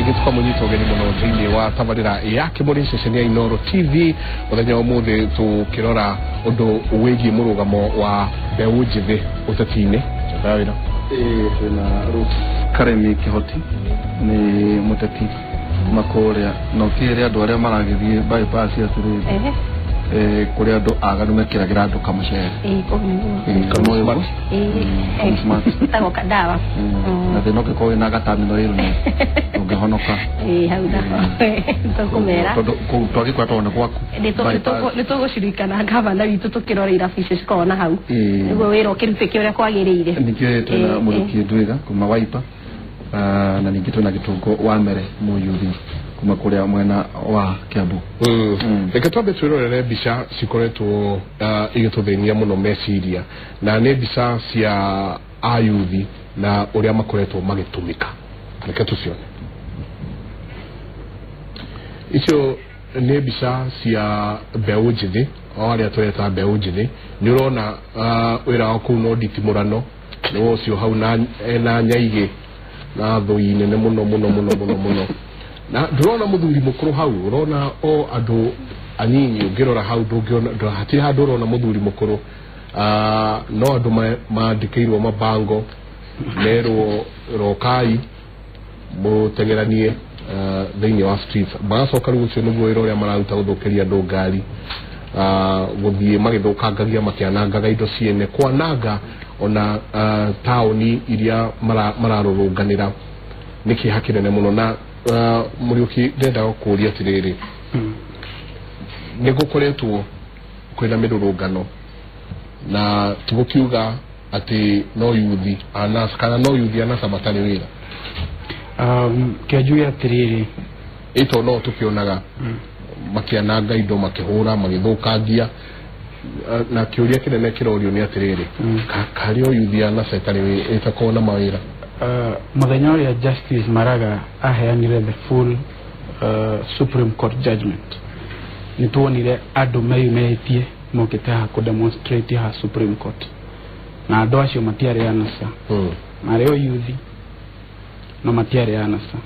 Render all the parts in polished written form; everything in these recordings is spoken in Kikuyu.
Rĩngĩ tũkamũnyita ũgeni mũno thĩinĩ wa tabarĩra ya Kĩmũrĩ, ceceni ya Inooro TV. Mũthenya wa ũmũthĩ tũkĩrora ũndũ wĩgiĩ mũrũgamo wa mbeũ njĩthĩ ũteti-inĩ. Wĩra Twĩna Ruth Karemi Kĩhoti, nĩ mũteti kuma kũrĩa, na ũkĩrĩ andũ arĩa maragĩthiĩ bypass atĩrĩrĩ, kũrĩ andũ aganu mekĩragĩra andũ kamũcere. Kamũcere. Tagwo kadawa. Na thĩna ũngĩkorwo wĩna gatamino rĩu nĩ ũngĩhonoka. Hau tũkũmera. Tondũ kũu twagĩkora tondũ nĩ gwaku. Nĩ tũgũcirikana gavana witũ tũkĩrora irabu icio cikoragwo na hau nĩguo wĩra ũkĩrutĩke ũrĩa kwagĩrĩire. Ningĩ twĩna Mũrĩki Ndwiga kuma Wiper, na ningĩ twĩna Gĩtũngũ wa Mere, mũyuthi kuma kũrĩa mwena wa Kiambu. Reke twambe twĩrorere mbica cikoretwo igĩtũthĩnia mũno meciria, na nĩ mbica cia ayuthi na ũrĩa makoretwo magĩtũmĩka. Reke tũcione. Icio nĩ mbica cia mbeũ njĩthĩ, o arĩa tũreta mbeũ njĩthĩ. Nĩ ũrona wĩra wao kũu no nditimũrano, nĩ ũcio hau na ena nyaigĩ na thũi nene mũno mũno mũno mũno mũno, na ndũrona mũthuri mũkũrũ hau, ũrona o andũ anyinyi. Ũngĩrora hau ndũngĩona, hatirĩ handũ ũrona mũthuri mũkũrũ. No andũ mandĩkĩirwo mabango merwo rokai mũteng'eranie thĩinĩ wa streets. Magacoka rĩu ũcio nĩguo wĩra ũrĩa mararuta, gũthũkĩria andũ ngari, gũthiĩ magĩthũkangagia, makĩanangaga indo ciene, kwananga ona taũni iria mararũrũnganĩra. Nĩ kĩeha kĩnene mũno. Na Mũriũki, ndĩrenda kũũria atĩrĩrĩ, nĩ gũkoretwo kwĩna mĩrũrũngano, na tigũkiuga atĩ no yuthi anasa kana no yuthi anasa matarĩ wĩra. Kĩanjuge atĩrĩrĩ, ĩto no tũkĩonaga makĩananga indo, makĩhũra, magĩthũkangia. Na kĩũria kĩnene kĩrorio nĩ atĩrĩrĩ, karĩ o yuthi anasa ĩtarĩ ĩtakorwo na mawĩra? Mũthenya ũrĩa Justice Maraga aheanire the full Supreme Court judgment, nĩ tuonire andũ meyumĩrĩtie mokĩte haha kũ demonstrate haha Supreme Court, na andũ acio matiarĩ anasa. Marĩ o yuthi, no matiarĩ anasa.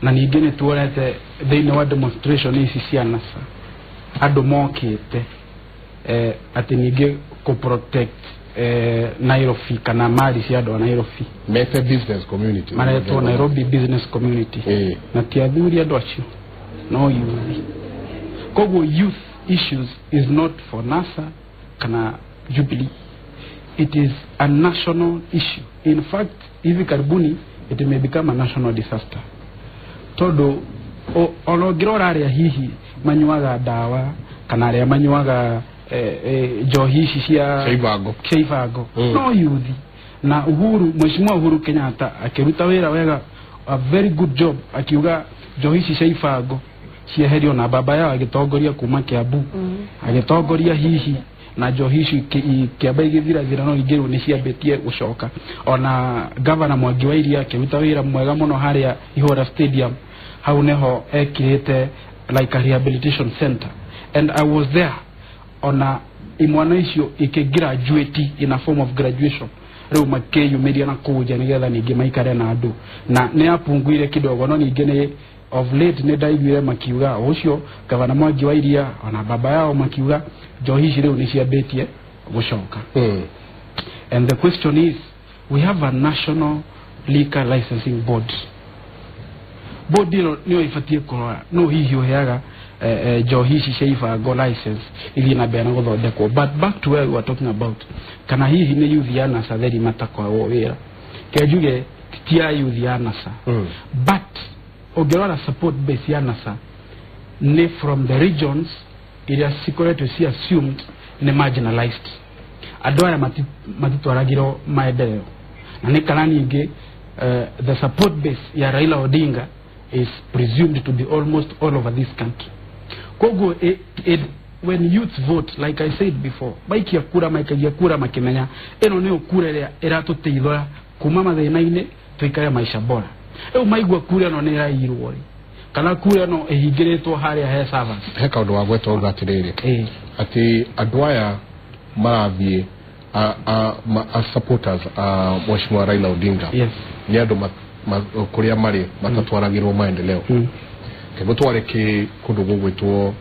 Na ningĩ nĩ tuonete thĩinĩ wa demonstration ici cia NASA andũ mokĩte atĩ ningĩ kũ protect Nairobi kana mali cia andũ a Nairobi. Mete business community. Maretwo Nairobi business community. Na ti athuri andũ acio, no youth. Koguo youth issues is not for NASA kana Jubilee, it is a national issue. In fact, hivi karibuni it may become a national disaster, tondũ ona ũngĩrora arĩa hihi manyuaga ndawa kana arĩa manyuaga njohi ici cia cia ibango. Cia ibango, no yuthi. Na Uhuru, Mheshimiwa Uhuru Kenyatta akĩruta wĩra wega, a very good job, akiuga njohi ici cia ibango cieherio, na baba yao agĩtongoria kuma Kiambu, agĩtongoria hihi na njohi ici ikĩamba igĩthirathira, no ingĩ rĩu nĩ ciambĩtie gũcoka. Ona gavana Mwangi wa Iria akĩruta wĩra mwega mũno harĩa Ihũra Stadium, hau nĩho ekĩrĩte like a rehabilitation center, and I was there. Ona imwana icio ikĩgraduate in a form of graduation, rĩu makĩyumĩria na kũu nja nĩgetha ningĩ maikare na andũ, na nĩ apunguire kidogo. No ningĩ nĩ of late nĩ ndaiguire makiuga o ũcio gavana Mwangi wa Iria ona baba yao makiuga njohi ici rĩu nĩ ciambĩtie gũcoka. And the question is, we have a National Liquor Licensing Board. Board ĩno nĩyo ĩbatiĩ kũrora no hihi ũheaga njohi ici cia ibango license ithiĩ na mbere na gũthondekwo. But back to where we were talking about, kana hihi nĩ youth ya NASA theri matakoragwo wĩra, ke njuge ti ya youth ya NASA. But ũngĩrora support base ya NASA nĩ from the regions iria cikoretwo ci assumed nĩ marginalized, andũ aya matitwaragirwo maendeleo. Na nĩ kana ningĩ the support base ya Raila Odinga is presumed to be almost all over this country. Koguo when youths vote, like I said before, maikia kura, maikagia kura makimenya ĩno nĩyo kura ĩrĩa ĩratũteithũra kuma mathĩna-inĩ tũikare maisha bora. Rĩu maigua kura ĩno nĩ ĩraiyirwo rĩ, kana kura ĩno ĩhingĩrĩtwo harĩa he servers. He kaũndũ wa gweta uga atĩrĩrĩ, atĩ andũ aya marathiĩ a supporters a Mheshimiwa Raila Odinga nĩ andũ kuria mari matatwaragirwo maendeleo. Kebo tware ki kundu gugwitwo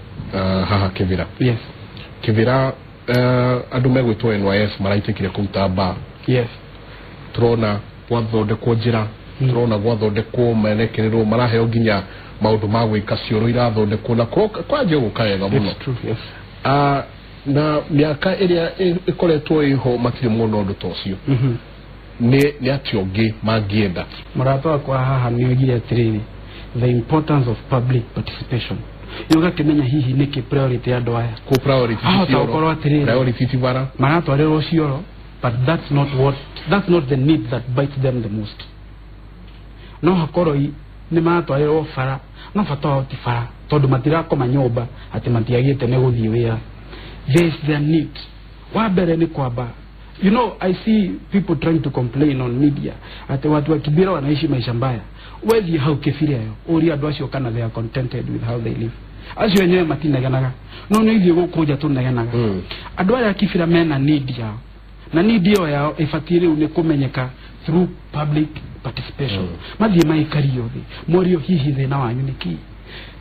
haha Kibira. Yes. Kibira andu megwitwo NYS maraitikire kuruta ba. Yes. Turona gwathondekwo njira, turona gwathondekwo menekererwo maraheo nginya maundu ma gwika cioro irathondekwo na kwanjia guka wega muno. It's true, yes. Na miaka iria ikoretwo iho matire muno undu ta ucio. Ni ati ongi mangienda murata wakwa haha ni oigire atiriri, the importance of public participation. Yugakimenya hihi niki priority andu aya ko priority ahota gukorwo atiriri priority ti bara maratwarirwo cioro, but that's not the need that bites them the most. No hakorwo ni maratwarirwo bara, no bata wao ti bara tondu matirakoma nyumba ati matiagite ni guthii wira. There is their need. Wa mbere ni kwamba, you know, I see people trying to complain on media ati watu wa Kibera wanaishi maisha mbaya. Wethi hau Kibera yo uri andu acio kana they are contented with how they live. Acio enyewe matineganaga, no ni ithie guku nja tuneganaga. Andu aya Kibera mena need yao, na need iyo yao ibatie riu ni kumenyeka through public participation. Mathie maikario thi morio hihi thina wanyu niki.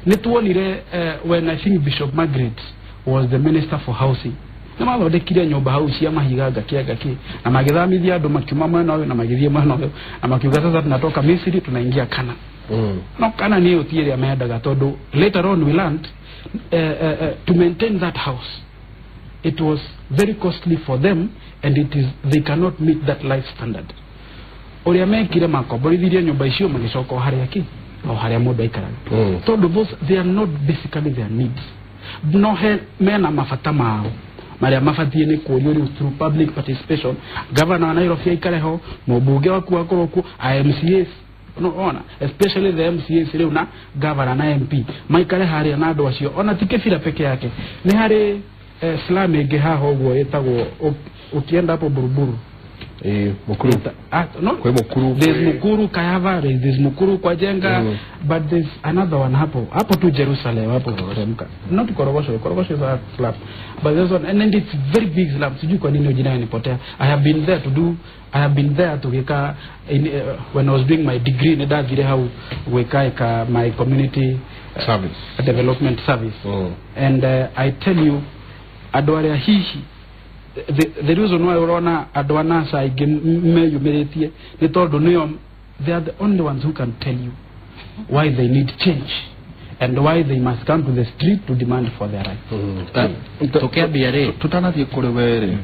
Ni tuonire when I think Bishop Margaret was the minister for housing, na mathondekire nyumba hau cia mahiga ngaki na magithamithia andu makiuma mwena uyu na magithie mwena uyu na makiuga sasa tunatoka Misri tunaingia Kana. No Kana ni uti iria mendaga tondu later on we learned to maintain that house it was very costly for them and it is they cannot meet that life standard. Uria mekire makomborithirie nyumba icio magicoka o haria ki o haria mundu aikaraga. Tondu those they are not basically their needs. No he mena mabata mao maria mabatie ni kurio riu through public participation. Governor wa Nairobi aikare ho, mubunge waku akorwo ku, MCAs no ona especially the MCAs riu na governor na MP maikare haria na andu acio. Ona ti Kibera peke yake, ni hari slum ingi haha uguo itagwo ukienda hapo Buruburu Mukuru. No, kwa Mukuru, there's Mukuru Kayava, there's Mukuru kwa Jenga, but there's another one hapo hapo tu Jerusalem hapo kuteremka, not Korogosho. Korogosho is a slum, but there's one and then it's very big slum. Sijui kwa nini jina nipotea. I have been there to do, I have been there to geka in, when I was doing my degree ni ndathire hau gwika my community service development service. And I tell you andu aria hihi the reason why urona andu a NASA aingĩ meyumĩrĩtie nĩ tondũ nĩo they are the only ones who can tell you why they need change and why they must come to the street to demand for their rights. Tukiambia rĩ tutanathiĩ kũrĩ we rĩ,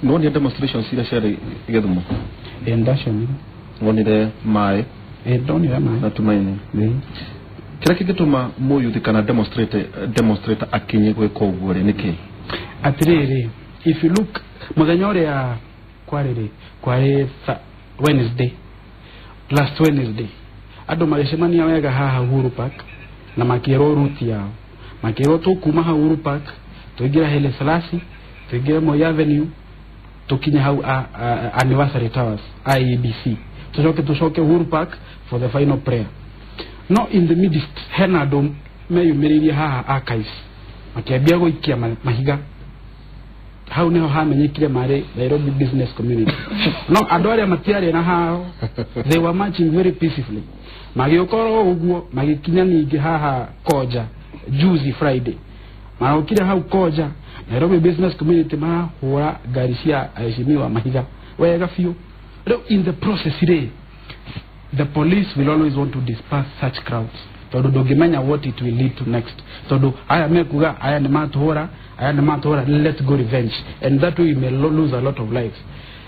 nĩwonire demonstrations iria ciarĩ Gĩthumo? Ndacionire. Wonire maĩ? Ndonire maĩ na Tumaini. Kĩrĩa kĩngĩtũma mũyuthi kana demonstrator akinye gwĩka ũguo rĩ nĩkĩ? Atirĩrĩ, if you look mũthenya ũrĩa kwarĩ rĩ, kwarĩ Wednesday, last Wednesday, andũ magĩcemania wega haha Uhuru Park na makĩrwo route yao, makĩrwo tũkuma hau Uhuru Park tũingĩre Haile Selassie, tũingĩre Moi Avenue, tũkinye hau Anniversary Towers IEBC, tũcoke Uhuru Park for the final prayer. No in the midst hena andũ meyumĩrĩirie haha archives makĩambia gũikia mahiga. Hau niho hamenyekire marĩ Nairobi business community. No andũ arĩa matiarĩ na hao, they were marching very peacefully. Magĩũkorwo ũguo magĩkinya ningĩ haha Koja juzi Friday, marokire hau Koja Nairobi business community marahũra ngari cia aheshimiwa mahiga wega biũ. Rĩu in the process rĩ, the police will always want to disperse such crowds tondu ndũngĩmenya what it will lead to next. Tondu aya mekuga aya nĩ matuhũra, aya nĩ matuhũra, let's go revenge, and that way we may lose a lot of lives.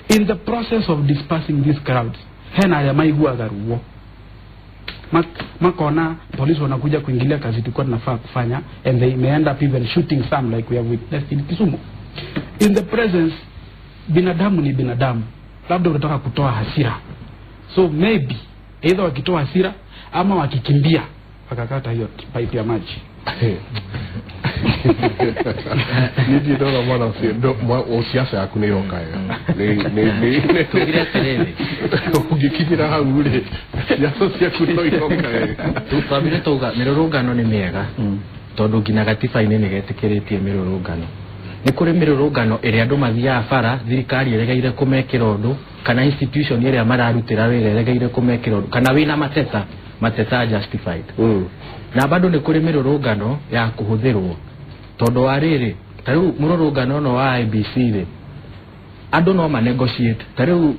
In the process of dispersing these crowds, hena arĩa maiguaga ruo makona police wanakuja kuingilia kazi tulikuwa tunafaa kufanya, and they may end up even shooting some like we have witnessed in Kisumu. In the presence, binadamu ni binadamu, labda unataka kutoa hasira, so maybe either wakitoa hasira ama wakikimbia wakakata hiyo pipe ya maji. Nidi ndona mwana siasa yaku nä iroka Tugire atĩrĩrĩ, ũngĩkinyĩra hau rĩ, siasa ciaku no iroka. Twambire tauga mĩrũrũngano nĩ mĩega tondũ nginya gatiba-inĩ nĩ getĩkĩrĩtie mĩrũrũngano. Nĩ kũrĩ mĩrũrũngano ĩrĩa andũ mathiaga bara thirikari ĩregeire kũmekĩra ũndũ kana institution ĩrĩa mararutĩra wĩra ĩregeire kũmekĩra ũndũ kana wĩna mateta justified. Na bado nĩ kũrĩ mĩrũrũngano ya kũhũthĩrwo tondũ wa rĩrĩ ta rĩu mũrũrũngano ũno wa IEBC rĩ andũ no ma negotiate ta rĩu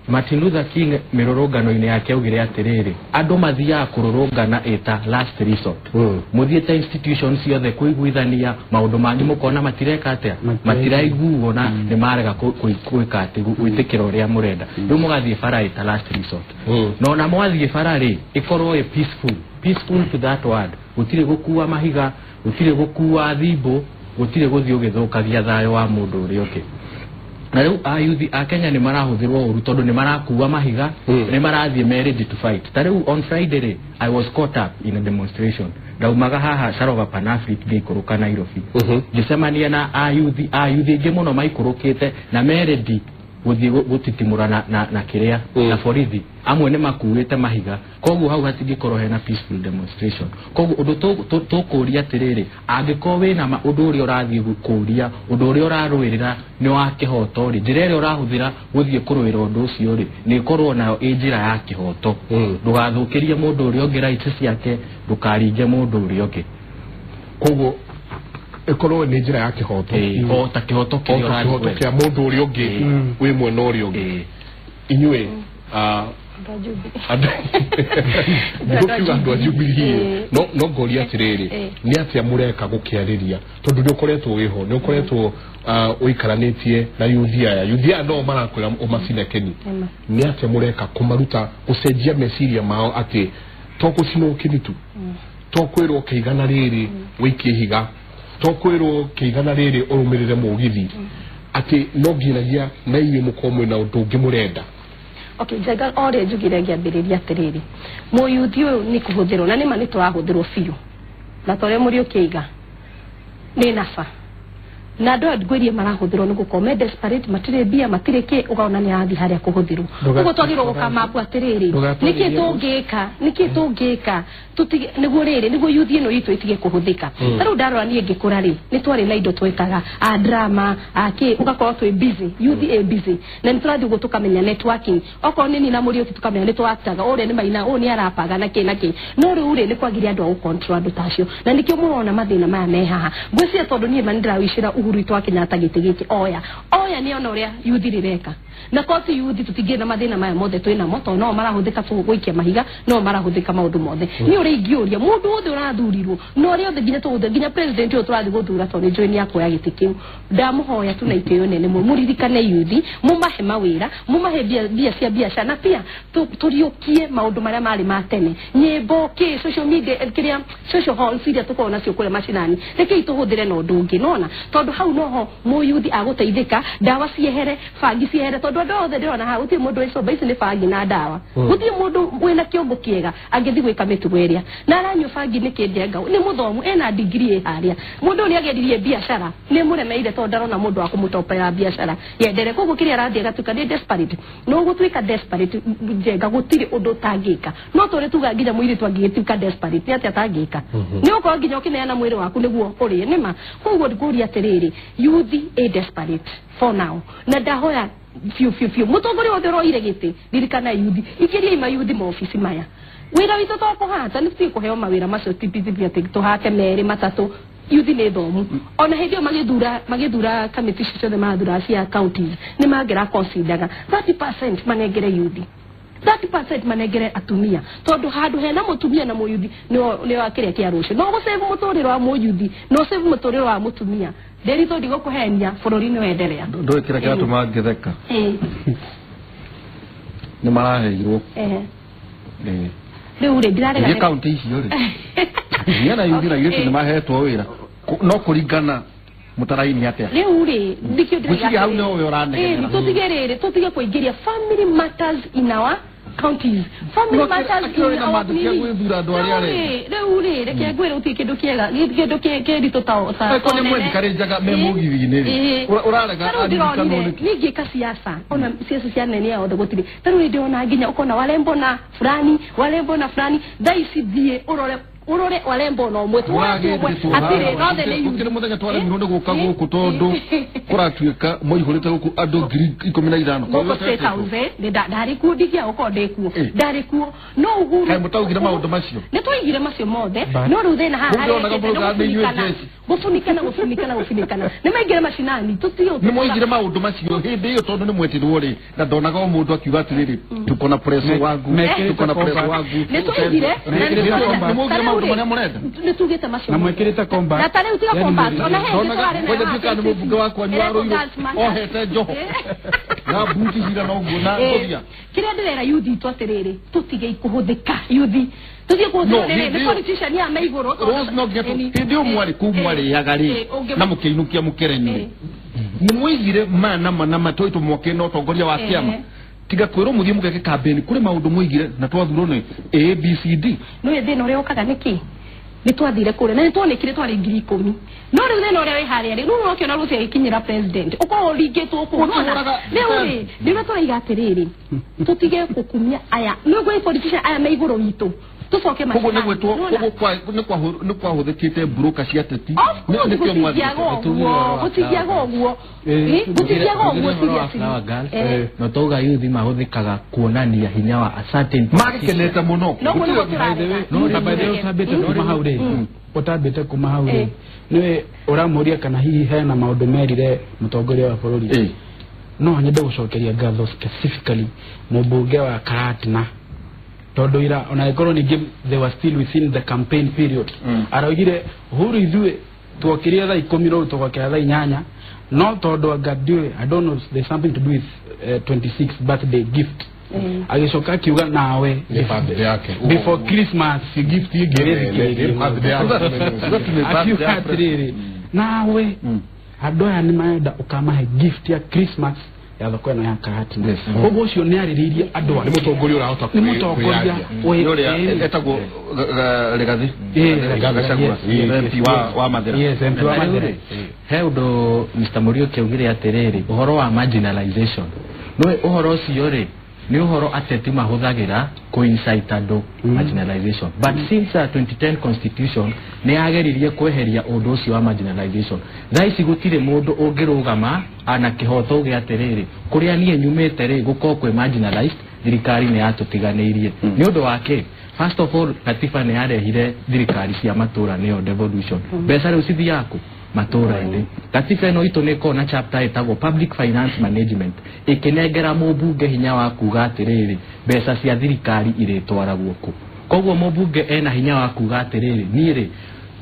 Martin Luther King mĩrũrũngano-inĩ yake augire atĩrĩrĩ andũ mathiaga kũrũrũngana ĩta last resort. Mũthiĩte institution ciothe kũiguithania maũndũ manyu mũkona matireka atĩa matiraiguo na nĩ marega gwĩka atĩ gwĩtĩkĩra ũrĩa mũrenda rĩu mũgathiĩ bara ĩta last resort. Na ona mwathiĩ bara rĩ ĩkorwo ĩ peaceful to that word gũtirĩ gũkua mahiga gũtirĩ gũkua thimbũ gũtirĩ gũthiĩ ũgĩthũkagia thayũ wa mũndũ ũrĩa ũngĩ. Na rĩu ayuthi a Kenya nĩ marahũthĩrwo ũru tondũ nĩ marakua mahiga nĩ marathiĩ me ready to fight. Ta rĩu on Friday rĩ I was caught up in a demonstration ndaumaga haha Sarova Pan Africa ngĩikũrũka Nairobi ngĩcemania na ayuthi aingĩ mũno maikũrũkĩte na me ready gũthiĩ gũtitimũra na kĩrĩa na borithi amwe nĩ makuĩte mahiga koguo hau hatingĩkorwo hena peaceful demonstration. Koguo ũndũ tũkũria atĩrĩrĩ angĩkorwo wĩna ũndũ ũrĩa ũrathiĩ kũria ũndũ ũrĩa ũrarũĩrĩra nĩ wa kĩhoto rĩ njĩra ĩrĩa ũrahũthĩra gũthiĩ kũrũĩra ũndũ ũcio rĩ nĩ ĩkorwo nayo ĩ njĩra ya kĩhoto. Ndũgathũkĩrie mũndũ ũrĩa ũngĩ rights ciake ndũkaringe mũndũ ũrĩa ũngĩ. Koguo ĩkorwo nĩ njĩra ya kĩhoto o ta kĩhoto kĩa mũndũ ũrĩa ũngĩ wĩ mwena ũrĩa ũngĩ. Inyuĩ ndũkiuga andũ a Jubilee no ngoria atĩrĩrĩ nĩ atĩa mũreka gũkĩarĩria tondũ nĩ ũkoretwo wĩho nĩ ũkoretwo ũikaranĩtie na yuthi aya no marakwĩra ũmacinekeni nĩ atĩa mũreka kũmaruta gũcenjia meciria mao atĩ to gũcinwo kĩni tu to kwĩrwo kĩigana rĩrĩ wĩikie ihiga to kwĩrwo kĩigana rĩrĩ ũrũmĩrĩre mũgithi atĩ no nginyagia na inyuĩ mũkorwo mwĩna ũndũ ũngĩ mũrenda. Okay, Njenga o rĩ njugire ngĩambĩrĩria atĩrĩrĩ mũyuthi ũyũ nĩ kũhũthĩrwo na nĩma nĩ tũrahũthĩrwo biũ na ta ũrĩa Mũriũki aiga nĩ naba na andũ aya ngwĩrie marahũthĩrwo nĩ gũkorwo me desperate matirĩ mbia matirĩ kĩ ũkaona nĩ arathiĩ harĩa kũhũthĩrwo. Ũguo twagĩrĩirwo gũkamapu atĩrĩrĩ nĩkĩ tũngĩka nĩkĩ tũngĩka tũtige nĩguo rĩrĩ nĩguo yuthi ĩno itũ ĩtige kũhũthĩka. Ta rĩu ndarora niĩ ngĩkũra rĩ nĩ twarĩ na indo twĩkaga a drama a kĩ ũgakorwo twĩ busy yuthi ĩ busy na nĩ tũrathiĩ ũguo tũkamenya networking okorwo nĩ niĩ na Mũriũki tũkamenya nĩ tũaktaga ũrĩa nĩ maina ũyũ nĩ arapaga na kĩ na kĩ no rĩu rĩ nĩ kwagĩrĩire andũ a gũcontrol andũ ta acio na nĩkĩo mũrona mathĩna maya me haha. Ngwĩciria tondũ niĩ ma nĩ ndĩrawicĩra Uhuru witũ wa Kenyatta gĩtĩ gĩkĩ oya nĩ ona ũrĩa yuthi rĩreka na koti yuthi tũtingĩ na mathĩna maya mothe twĩ namo tondũ no marahũthĩka gũikia mahiga no marahũthĩka maũndũ mothe. Nĩ ũrĩa ingĩũria mũndũ wothe ũrathurirwo na ũrĩa othe nginya tũgũthe nginya president ũyũ tũrathiĩ gũthura tondũ nĩ njũĩ nĩ akuoya gĩtĩ kĩu ndamũhoya tu na itĩo nene mũririkane yuthi mũmahe mawĩra mũmahe mbia cia biacara na pia tũriũkie maũndũ marĩa marĩ ma tene nyĩmbo kĩ social media kĩrĩa social halls iria tũkoragwo nacio kũrĩa macinani rekei tũhũthĩre na ũndũ ũngĩ nona tondũ hau noho mũyuthi agũteithĩka ndawa ciehere bangi ciehere tondũ andũ othe ndĩrona haha gũtirĩ mũndũ wĩcomba ici nĩ bangi na ndawa gũtirĩ mũndũ wĩna kĩongo kĩega angĩthiĩ gwĩka mĩtugo ĩrĩa na aranyua bangi nĩkĩ Njenga nĩ mũthomu ena degree ĩ harĩa mũndũ ũyũ nĩageririe biacara nĩ mũremeire tondũ ndarona mũndũ wa kũmũtopera biacara yendere koguo kĩrĩa arathiĩ agatuĩka nĩ desperate no gũtuĩka desperate Njenga gũtirĩ ũndũ ũtangĩka no tũrĩ tuga nginya mũirĩtu angĩgĩtuĩka desperate nĩ atĩa atangĩka nĩ ũkorwo nginya ũkĩneana mwĩrĩ waku nĩguo ũrĩe nĩma. Koguo ndikũria atĩrĩrĩ yuthi ĩ desperate for now na ndahoya fiu fiu fiu mũtongoria wothe ũroire gĩtĩ ririkana yuthi ikĩriai mayuthi maobici maya wĩra witũ to kũhata nĩ tũtige kũheo mawĩra macio tipitipi atĩ tũhate merĩ matatũ yuthi nĩ thomu ona hĩndĩ ĩyo magĩthura kamĩtĩ icio ciothe marathura cia counties nĩ mangĩra consideraga 30% manengere yuthi 30% manengere atumia tondũ handũ hena mũtumia na mũyuthi nĩ kĩrĩa kĩa rũciũ no gũsave mũtũrĩre wa mũyuthi no save mũtũrĩre wa mũtumia ndĩritũ ndigũkũhenia bũrũri nĩ wenderea ndũĩ kĩrĩa kĩratũma ngĩtheka nĩ maraheirwo rĩu rĩ ndirarega Thiĩ kaunti icio rĩ niĩ na yuthi na airĩtu nĩ mahetwo wĩra no kũringana mũtaraini atĩa rĩu rĩ ndikĩo ndĩraiga hau nĩwe ũranegenera tũtige rĩrĩ tũtige kũingĩria family matters in our counties family matters in our community rĩu rĩ reke ngwĩre gũtirĩ kĩndũ kĩega kĩndũ kĩritũ ta Angĩkorwo nĩ mwethikarinjaga me mũgithi-inĩ rĩ ũrarega aririkanwo nĩkĩ niĩ ngĩka siasa ona siasa cia nene ya othe gũtirĩ ta rĩu ndĩrona nginya ũkona warembo na fulani warembo na fulani thaa ici thiĩ ũrore Urore warembo no mwe atire no the ni gukire muthenya twaremirwo ni guka guku tondu kuratuika muihurite guku andu 15,000 guku State House ni ndari kuo ndigia uko ndikuo ndari kuo no Uhuru kai mutaugire maundu macio ni twaigire macio mothe no riu thina haha gufunikana ni maingire macinani tutio ni muigire maundu macio hindi iyo tondu ni mwetirwo ri na ndonaga o mundu akiuga atiriri tuko na press wangu tuko na press wangu ni twaigire na ni tugite macio na mwekirite combat na tare utiga combat ona he tware na ngoja tuka ni mubunge wakwa ni waruiro ohete njoho na buti hira no nguo na ngothia kiria ndirera yuthi itu atiriri tutige ikuhuthika yuthi tuthie kuhuthika ni politician ya maiguru no nginya hindi yo mwari ku mwari ri na mukiinukia mukerenyi ni muigire mana mana matoito mwake no tongoria wa kiama tiga kwirwo muthie mugeke campaign kuri maundu muigire na twathurwo ni A B C D no thina uria ukaga niki ni twathire kure na ni twonekire twari 10,000 no riu thina uria wi haria ri no ukiona ruthi agikinyira president ukorwo ringitwo kuu nona riu ri ndiro turaiga atiriri tutige gukumia aya ni gwi politician aya me iguru gitu tucoke macio koguo nigwetwo koguo ni kwahuthikite broker cia teti nikio gutigiaga uguo gutigiaga uguo seriously no toga yuthi mahuthikaga kuonania hinya wa a certain magikenete muno no na by the way utambite kuma hau ri utambite kuma hau ri niwe uramuria kana hihi hena maundu merire mutongoria wa bururi no nyende gucokeria ngatho specifically mubunge wa Karatina tondu ira ona ikorwo ningi they were still within the campaign period araugire Uhuru ithuĩ tuokirie thaa 10 rĩu tũgokĩra thaa 8 no tondu anga ndiũĩ I don't know there's something to do with 26th birthday gift agicoka akiuga nawe before Christmas gift akiuga atiriri nawe andũ aya nĩ marenda ũkamahe gift ya Christmas ya thoko ĩno ya Karatina koguo ũcio nĩ arĩrĩirie andũ nĩ mũtongoria ũrahota nĩ mũtongoria ũrĩa etagwo Rigathi Gachagua MP wa Mathira. Yes, MP wa Mathira. He ũndũ Mr. Muriuki augire atĩrĩrĩ ũhoro wa marginalization no ũhoro ũcio rĩ nĩ ũhoro ateti mahũthagĩra kũ-incite andũ marginalization but since 2010 constitution nĩ yageririe kweheria ũndũ ũcio wa marginalization thaa ici gũtirĩ mũndũ ũngĩrũgama ana kĩhoto uge atĩrĩrĩ kũrĩa niĩ nyumĩte rĩ gũkorwo kwĩ marginalized thirikari nĩ yatũtiganĩirie nĩ ũndũ wa kĩ first of all katiba nĩ yarehire thirikari cia matũra nĩyo devolution mbeca rĩu cithiaga kũ matũra-inĩ katiba ĩno itũ nĩ ĩkoragwo na chapter ĩtagwo public finance management ĩkĩnengera mũmbunge hinya wa kuga atĩrĩrĩ mbeca cia thirikari irĩtwaragwo kũ koguo mũmbunge ena hinya wa kuga atĩrĩrĩ niĩ rĩ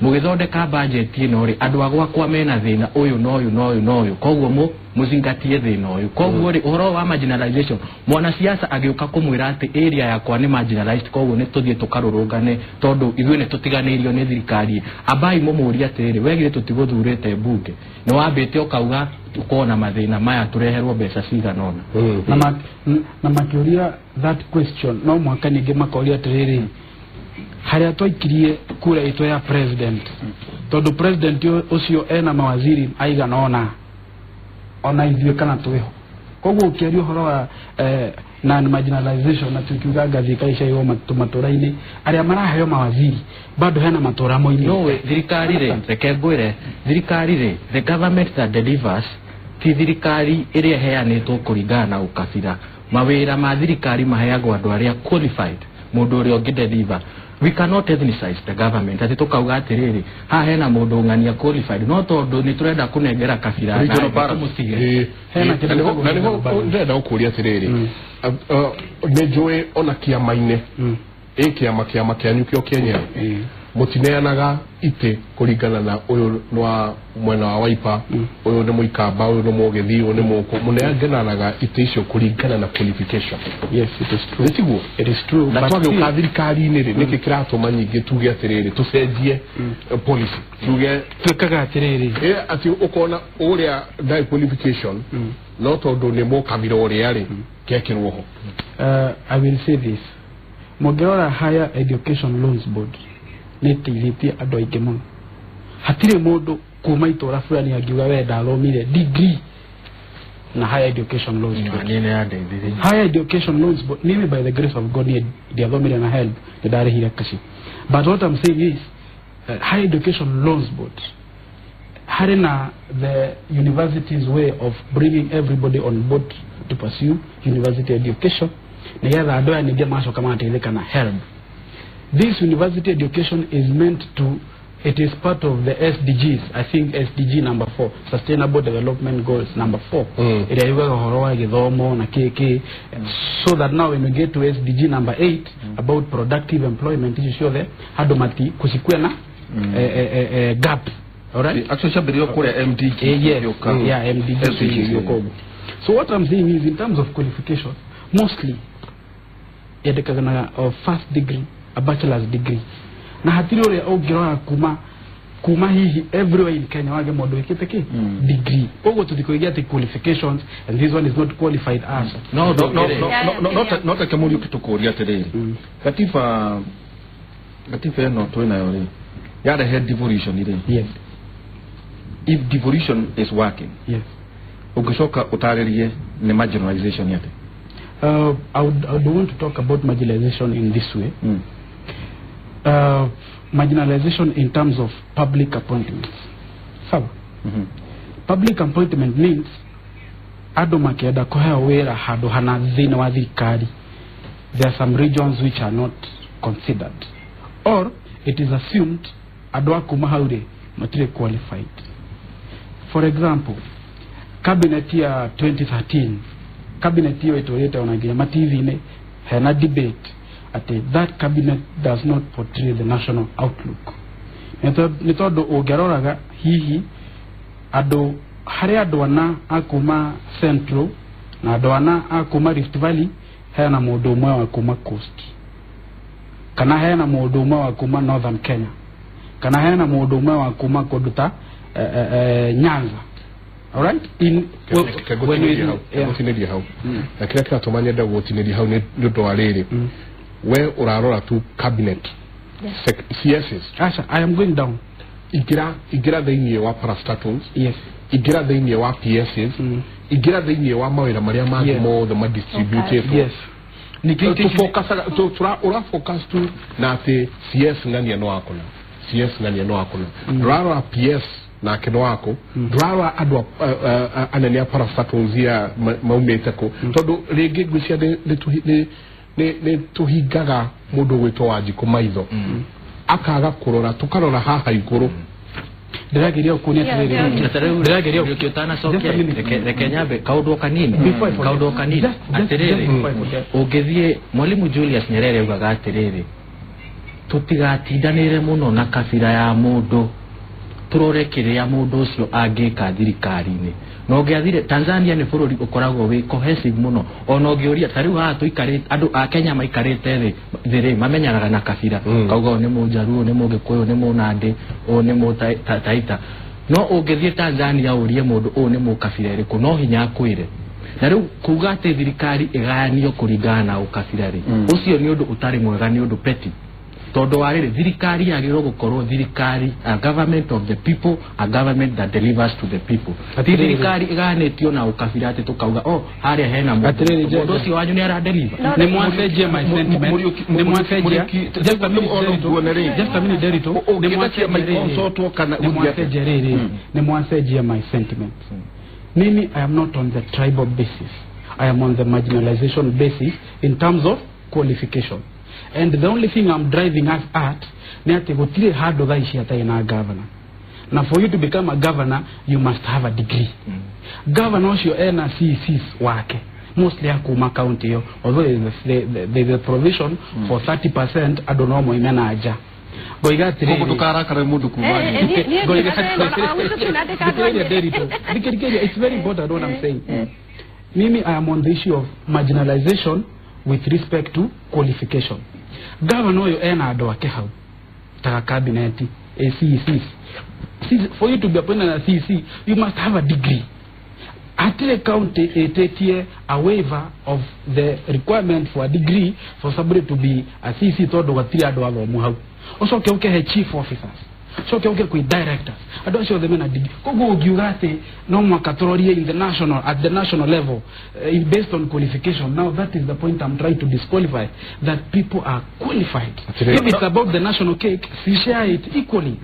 mũgĩthondeka budget ĩno rĩ andũ a gwakwa mena thĩna ũyũ na ũyũ na ũyũ na ũyũ koguo mũzingatie thĩna ũyũ koguo rĩ ũhoro wa marginalization mwanasiasa agĩũka kũmwĩra atĩ area yakwa nĩ marginalized koguo nĩ tũthiĩ tũkarũrũngane tondũ ithuĩ nĩ tũtiganĩirio nĩ thirikari ambai mũmũrie atĩrĩrĩ we githĩ tũtigũthurĩte mbunge nĩ wambĩte ũkauga tũkorwo na mathĩna maya tũreherwo mbeca cigana ũna na makĩũria that question no mwaka ningĩ makoria atĩrĩrĩ haria twaikirie kura itũ ya president tondu president ucio ena mawaziri aigana ona ona ithuĩ kana twĩho koguo ũkĩaria ũhoro wa non marginalization na tukiuga ngathĩ icaigwo matũra-inĩ arĩa maraheo mawaziri bado hena matũra moimĩte no thirikari rĩ reke ngwĩre thirikari rĩ the government that delivers ti thirikari ĩrĩa ĩheanĩtwo kũringana na ũkabira mawĩra ma thirikari maheagwo andũ arĩa qualified mũndũ ũrĩa ũngĩ deliver we cannot ethnicize the government ati tukauga atiriri ha hena mundu ng'ania qualified no tondu ni turenda kunengera kabira na tumutige hena kindu na niho ndenda gukuria atiriri ni njui ona kiama-ini ĩ kiama kiama kĩanyu kĩo kĩenyewe mutineanaga ite kuringana na uyu ni wa mwena wa Wiper uyu ni muikamba uyu ni mugithi uyu ni muku muneangenanaga ite icio kuringana na qualification. Yes, it is true. Nitiguo it is true. Na twagĩũka thirikari-inĩ rĩ nĩkĩ kĩratũma nyingĩ tuge atĩrĩrĩ tũcenjie policy tuge twĩkaga atĩrĩrĩ atĩ ũkona ũrĩa ndarĩ qualification no tondũ nĩ mũkabira ũrĩa rĩ kekĩrwo ho. I will say this. Mũngĩrora Higher Education Loans Board nĩteithĩtie andũ aingĩ mũno. Hatirĩ mũndũ kuma itũra fulani angiuga we ndathomire degree na Higher Education Loans Board. Higher Education Loans Board, niĩ by the grace of God niĩ ndiathomire na HELB, nĩndarĩhire kaci. But what I'm saying is Higher Education Loans Board harĩ na the university's way of bringing everybody on board to pursue university education nigetha andũ aya ningĩ macoka magateithĩka na HELB. This university education is meant to, it is part of the SDGs, I think SDG number 4, Sustainable Development Goals number 4. Ĩrĩa yugaga ũhoro wa gĩthomo na kĩ, so that now when we get to SDG number 8 about productive employment icio ciothe handũ mati kusikue na gap. All right? Actually ciambĩrĩirio kũrĩa MDG. Yes. Yeah, MDG. SDGs. So what I'm saying is in terms of qualification, mostly yendekanaga of first degree, a bachelor's degree. Na hatirĩ ũrĩa ũngĩrora kuma hihi everywhere in Kenya wage mũndũ wĩkĩte kĩ degree. Ũguo tũtikũigia atĩ qualifications and this one is not qualified as. No, no, no, no, no, no take Mũriũki tũkũria atĩrĩrĩ. Gatiba ĩno twĩnayo rĩ, yarehe devolution rĩ. Yes. If devolution is working, yes, ũngĩcoka ũtarĩrie nĩ marginalization atĩ? I would want to talk about marginalization in this way. Marginalization in terms of public appointments. Sawa. Public appointment means andũ makĩenda kũheo wĩra handũ hana thĩinĩ wa thirikari, there are some regions which are not considered, or it is assumed andũ a kuma hau rĩ matirĩ qualified. For example, cabinet ya 2013, cabinet iyo ĩtũrĩte ona nginya ma TV-inĩ hena debate atĩ that cabinet does not portray the national outlook. Nĩ tondũ ũngĩroraga hihi andũ harĩ andũ ana a kuma Central na andũ ana a kuma Rift Valley, hena mũndũ ũmwe wa kuma Coast, kana hena mũndũ ũmwe wa kuma Northern Kenya, kana hena mũndũ ũmwe wa kuma kũndũ ta Nyanza. All right? In gũtinĩria hau na kĩrĩa kĩratũma nyende gũtinĩria hau nĩ ũndũ wa rĩrĩ, we ũrarora tu cabinet CSs. Asha, I am going down. Ingĩra thĩinĩ wa parastatals. Yes. Ingĩra thĩinĩ wa PSs. Ingĩra thĩinĩ wa mawĩra marĩa mangĩ mothe ma distributĩtwo. Yes. Ũra focus tu na atĩ CS ng'ania no wako na CS ng'ania no wako na ndũrarora PS nake no wako, ndũrarora andũ anene a parastatals ya maumĩte kũ, tondũ rĩngĩ ngwĩciria nĩ tũhingaga mũndũ gwĩtwo Wanjikũ maitho akaga kũrora, tũkarora haha igũrũ. Ndĩrageria kuonia atĩrĩrĩ, ndĩrageria ũtanacokia, reke nyambe kaũndũ kanini atĩrĩrĩ, ũngĩthiĩ Mwalimu Julius Nyerere augaga atĩrĩrĩ, tũtigatindanĩre mũno na kabira ya mũndũ, tũrore kĩrĩa mũndũ ũcio angĩka thirikari-inĩ. Na ũngĩathire Tanzania nĩ bũrũri ũkoragwo wĩ cohesive mũno, ona ũngĩũria ta rĩu haha tũikarĩte andũ a Kenya maikarĩte thĩ rĩ, mamenyanaga na kabira, kauga ũyũ nĩ Mũnjaruo, nĩ Mũgĩkũyũ, nĩ Mũnandĩ, ũyũ nĩ Mũtaita. No ũngĩthiĩ Tanzania ũrie mũndũ ũyũ nĩ mũkabira ĩrĩkũ, no hinya akwĩre. Na rĩu kuga atĩ thirikari ĩgayanio kũringana na ũkabira rĩ, ũcio nĩ ũndũ ũtarĩ mwega, nĩ ũndũ petty. Tondũ wa rĩrĩ, thirikari yagĩrĩirwo gũkorwo thirikari, a government of the people, a government that delivers to the people. Ti thirikari ĩgayanĩtio na ũkabira atĩ tũkauga oh harĩa hena mũndũ ũcio wanyu nĩ aradeliver. Nĩ mwacenjia my sentiment, nĩ mwacenjia. Just a minute Derito, nĩ mwacenjia rĩrĩ, nĩ mwacenjia my sentiment. Mimi I am not on the tribal basis, I am on the marginalization basis in terms of qualification. And the only thing I'm driving us at ni ati gutire handu thaa ici atarĩ na governor. Na for you to become a governor you must have a degree. Governor ũcio ena CCs wake mostly akuma county yo, although there is a provision for 30% andũ no moime na nja. Ngoiga atĩrĩrĩ, koguo ndũkarakare mũndũ kuma nja. It's very important what I'm saying. Mimi I am on the issue of marginalization with respect to qualification. Governor ũyũ ena andũ ake hau ta cabinet, ACCs. For you to be appointed as CC, you must have a degree. Hatirĩ county ĩtĩtie a waiver of the requirement for a degree for somebody to be a CC tondũ gatirĩ andũ athomu hau. Ũcoke ũkehe chief officers. Coke ũke kwĩ directors, andũ acio othe mena degree. Koguo ũngiuga atĩ no mwaka tũrorie in the national, at the national level, based on qualification, now that is the point I'm trying to disqualify, that people are qualified. If it's about the national cake, share it equally.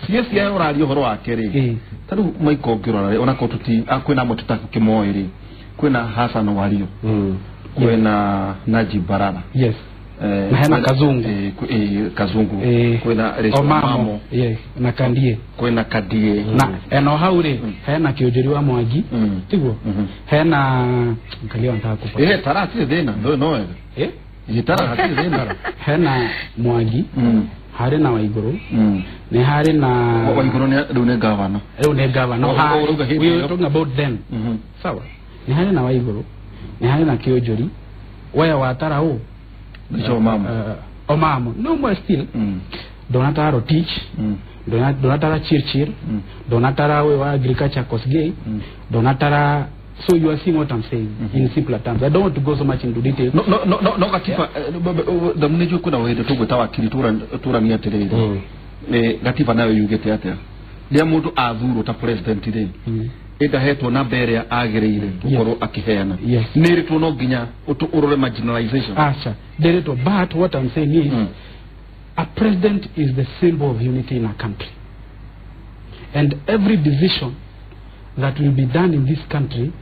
CS ya ũraria ũhoro wake rĩ, ta rĩu Michael ũngĩrora rĩ, ona korwo tũti kwĩna amwe tũtakĩmoĩ rĩ, kwĩna Hassan Wario, kwĩna Najib Balala, yes, na hena Kazungu, Kazungu, kwĩna Rachel Omamo, yes, na Kandie, kwĩna Kandie, na eno hau rĩ hena Kĩũnjũri wa Mwangi, tiguo hena nkalio nataka kupa tara hatirĩ thĩna, no wega tara hatirĩ thĩna, hena Mwangi, harĩ na Waiguru, nĩ harĩ na Waiguru rĩu nĩ gavana, rĩu nĩ gavana, we are talking about them, sawa, nĩ harĩ na Waiguru, nĩ harĩ na Kĩũnjũri, wewe watara ũ Omamo, Omamo no more still, Donatara Rotich, Donatara Chirchir, Donatara we wa agriculture Kosgei, Donatara. So you are seeing what I'm saying in simpler terms. I don't want to go so much into detail. No gatiba ndamunejwe kuna wende tugweta wakiri turania atiriri, gatiba nayo yugite atia ria mundu athurwo ta president ri ĩdahetwo namba ĩrĩa agĩrĩire gũkorwo akĩheana, nĩ ĩrĩtwo no nginya ũrore marginalization. Acha ndĩrĩtwo, but what I'm saying is a president is the symbol of unity in a country, and every decision that will be done in this country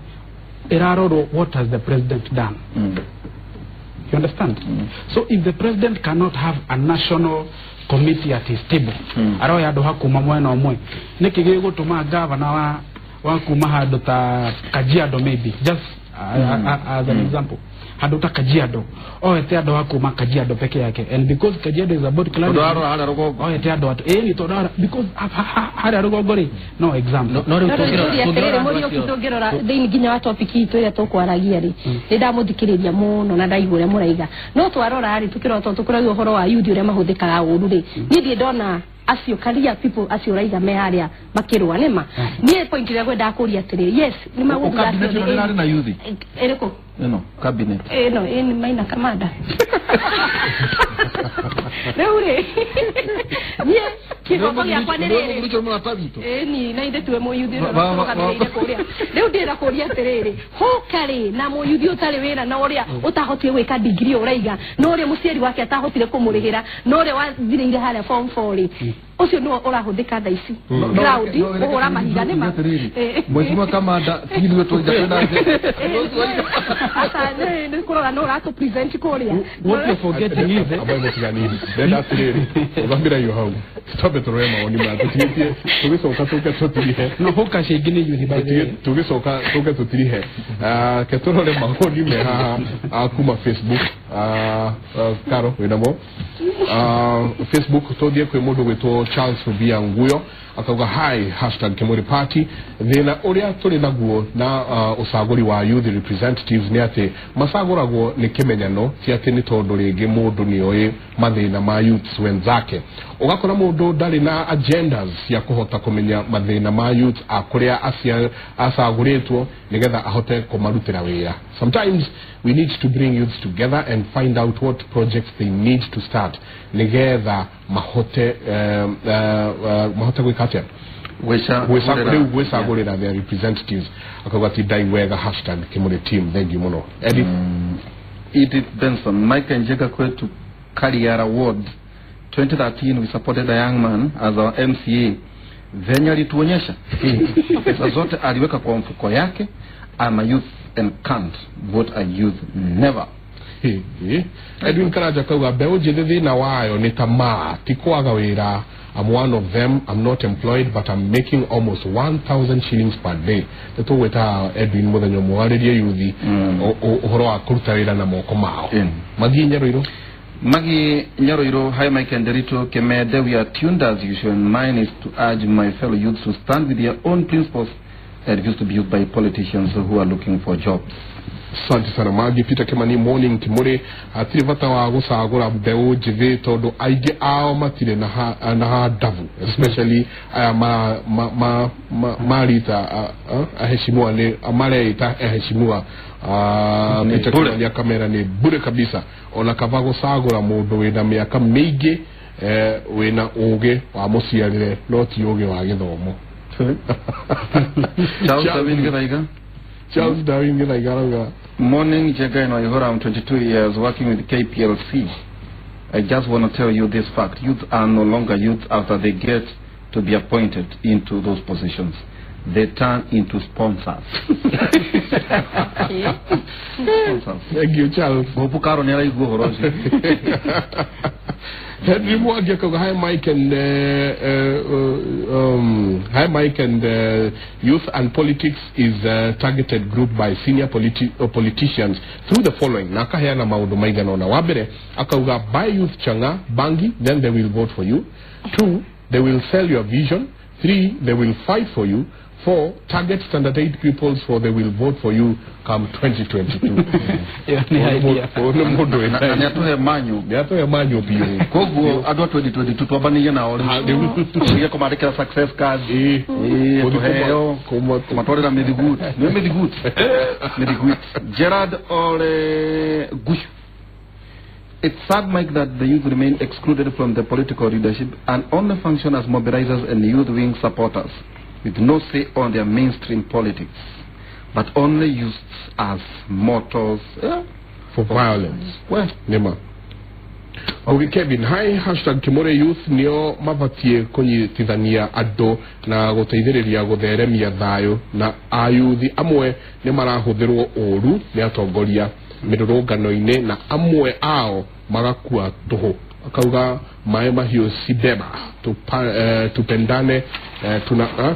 eraroro what has the president done. You understand? So if the president cannot have a national committee at his table, aroya andũ hakuma mwena ũmwe, nĩkĩ gĩgũtũma gavana wa kuma handũ ta Kajiado, maybe just as an example, handũ ta Kajiado oete andũ hakuma Kajiado peke yake, and because Kajiado is about climate, oete andũ atu ni tondũ because harĩa rũgongo rĩ, no example no rĩu tũngĩrora thĩinĩ nginya wa topic itũ ĩrĩa tũkwaragia rĩ, nĩ ndamũthikĩrĩria mũno na ndaigua ũrĩa mũraiga, no twarora rĩ tũkĩrora tondũ tũkũragia ũhoro wa youth ũrĩa mahũthĩkaga ũru rĩ, niĩ ndirĩ ndona acio career people acio raiga me haria makirwa nĩma niĩ point ĩrĩa ngwendaga kũria atĩrĩ, yes nĩ magũthura acio na youth ĩrĩkũ ĩno cabinet ĩno ĩni Maina Kamanda rĩu rĩ niĩ kĩhoto gĩakwa nĩ rĩrĩ ĩni na ithe tuwe mũyuthi ũrĩa ũrũgamĩrĩire kũrĩa rĩu ndĩrenda kũria atĩrĩrĩ, hũka rĩ na mũyuthi ũtarĩ wĩra na ũrĩa ũtahotire gwĩka degree ũraiga na ũrĩa mũciari wake atahotire kũmũrĩhĩra na ũrĩa wathirĩire harĩa form 4 rĩ, ũcio nĩwe ũrahũthĩka thaa ici ground kũhũra mahiga nĩma Mheshimiwa Kamanda ti ithuĩ tũiga twĩna aca nĩ kũrora no ũratũ present kũrĩa. What you're forgetting is ambaye mũtiganĩri ndenda atĩrĩrĩ ũthambĩra iyo hau twambe tũrore mawoni maya tũtigĩtie tũgĩcoka tũke tũtirihe no hũka ciĩngĩ nĩ youth by the way, tũgĩcoka tũke tũtirihe ke tũrore mawoni me haha kuma Facebook. Karo wĩnamo Facebook tũthiĩ kwĩ mũndũ gwĩtwo Charles Rubia Nguyo akauga hi #Kimuri Party, thĩna ũrĩa tũrĩ naguo na ũcagũri wa youth representatives nĩ atĩ macagũragwo nĩ kĩmenyano, ti atĩ nĩ tondũ rĩngĩ mũndũ nĩoĩ mathĩna ma youths wenzake. Ũgakora mũndũ ndarĩ na agendas cia kũhota kũmenya mathĩna ma youth a kũrĩa acagũrĩtwo nĩgetha ahote kũmarutĩra wĩra. Sometimes we need to bring youths together and find out what projects they need to start nĩgetha mahote mahote gwĩka atĩa gwĩcagũrĩra their representatives. Akauga ti ndai wega #Kimuri team. Thank you mũno Edith. Edith Benson, Mike Njega kwetu Kariara Ward 2013 we supported a young man as our MCA. Venye alituonyesha pesa zote aliweka kwa mfuko yake. I'm a youth and can't vote a youth never. Edwin Karaja kauga mbeũ njĩthĩ thĩna wayo nĩ tamaa, ti kwaga wĩra. I'm one of them. I'm not employed, but I'm making almost 1,000 shillings per day. Nĩ tũgwĩta Edwin mũthenya ũmwe warĩrie yuthi ũhoro wa kũruta wĩra na moko mao. Mathiĩ Nyaroirũ. Maggie Nyaroiro, hi Mike and Derito Kemede, we are tuned as usual, and mine is to urge my fellow youths to stand with their own principles and refuse to be used by politicians who are looking for jobs. Asante sana Maggie. Peter Kimani, morning Kimuri, hatirĩ bata wa gũcagũra mbeũ njĩthĩ tondũ aingĩ ao matirĩ na handabu, especially aya marita aheshimiwa nĩ mareita aheshimiwa. Peter Kimani akamera nĩ bure kabisa, ona kaba gũcagũra mũndũ wĩna mĩaka mĩingĩ Wĩna ũgĩ wa mũciarĩre no ti ũgĩ wa gĩthomo. Charles Darwin Githaiga. Charles Darwin Githaiga arauga Morning, Njenga and Waihura. I'm 22 years working with KPLC. I just want to tell you this fact. Youth are no longer youth after they get to be appointed into those positions. They turn into sponsors. Sponsors. Thank you, Charles. Gopu Karo nĩ araigua ũhoro ũcio. Henry Mwangi akauga hi Mike and hi Mike and youth and politics is a targeted group by senior politicians through the following. Na akaheana maũndũ maigana ũna. Wa mbere akauga buy youth changa bangi, then they will vote for you. 2, they will sell your vision. 3, they will fight for you. 4, target standard 8 pupils for they will vote for you come 2022. Ĩyo nĩ idea. Ũyũ nĩ mũndũ wĩna- Na nĩ atũhe manyu. Nĩ atũhe manyu biũ. Koguo andũ a 2022 twambanĩrie nao rĩu. Tũtige kũmandĩkĩra success cards. Ĩĩ. Ĩĩ, Gũthiĩ tũheo. Kũmatwarĩra mĩthiguti. Nĩ mĩthiguti. Mĩthiguti. Gerard Ole Gushu. It's sad, Mike, that the youth remain excluded from the political leadership and only function as mobilizers and youth wing supporters with no say on their mainstream politics, but only used as motors for violence. Well, Nĩma. Ogi Kevin, hi hashtag Kimore youth nĩo mabatiĩ kũnyitithania andũ na gũteithĩrĩria gũtheremia thayũ, na ayuthi amwe nĩ marahũthĩrwo ũru nĩ atongoria mĩrũrũngano-inĩ na amwe ao magakua tũhũ. Akauga maĩ mahiũ sibeba tupendane,